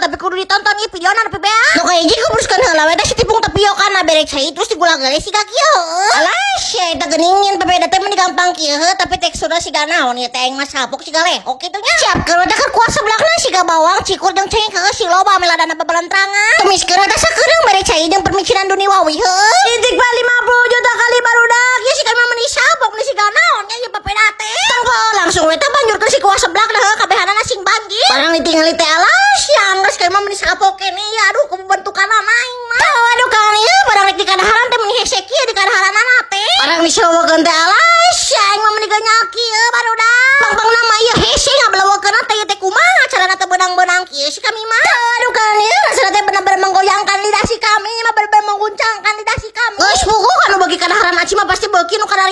Tapi kudu ditonton ieu videona nepi beak. Nu kahiji kubruskeun heula we teh si tepung tapioka na, bere cai, terus digula gale siga kieu heuh. Alah sia, eta geuning papeda teh meni gampang kieu heuh, tapi teksturna siga naon ieu teh, aing mah sapok siga lehok kitu nya. Siapkeun we teh keur kuah seblakna siga bawang, cikur jeung cengek heuh, si loba meladana babalentrangan. Tumiskeun we teh sakeudeung, bere cai jeung permicinan duniawi heuh. Titik pa 50 juta kali, barudak. Ya si kami meni sapok meni siga naon nya ieu papeda teh. Tangpo langsung we teh banjurkeun si kuah seblak heuh, kabehanana sing banjir. Barang ditingali teh, alas ya, geus kami mah meni sapok keneh ya, aduh, kubentukanna aing mah. Aduh kan ieu barang rek dikadaharan teh meni hese kieu dikadaharanana teh. Barang diseuwekeun teh, alas ya, aing mah meni ganyak kieu, barudak. Pang-pang nama ieu hese ngabelewekeunna teh, ieu teh kumaha carana teh beunang-beunang kieu si kami mah. Aduh kan ieu rasana teh bener-bener menggoyangkan lidah si kami mah, bener-bener mengguncangkan lidah si kami. Geus puguh anu bagi kadaharan aci mah pasti beuki nu kadarieu.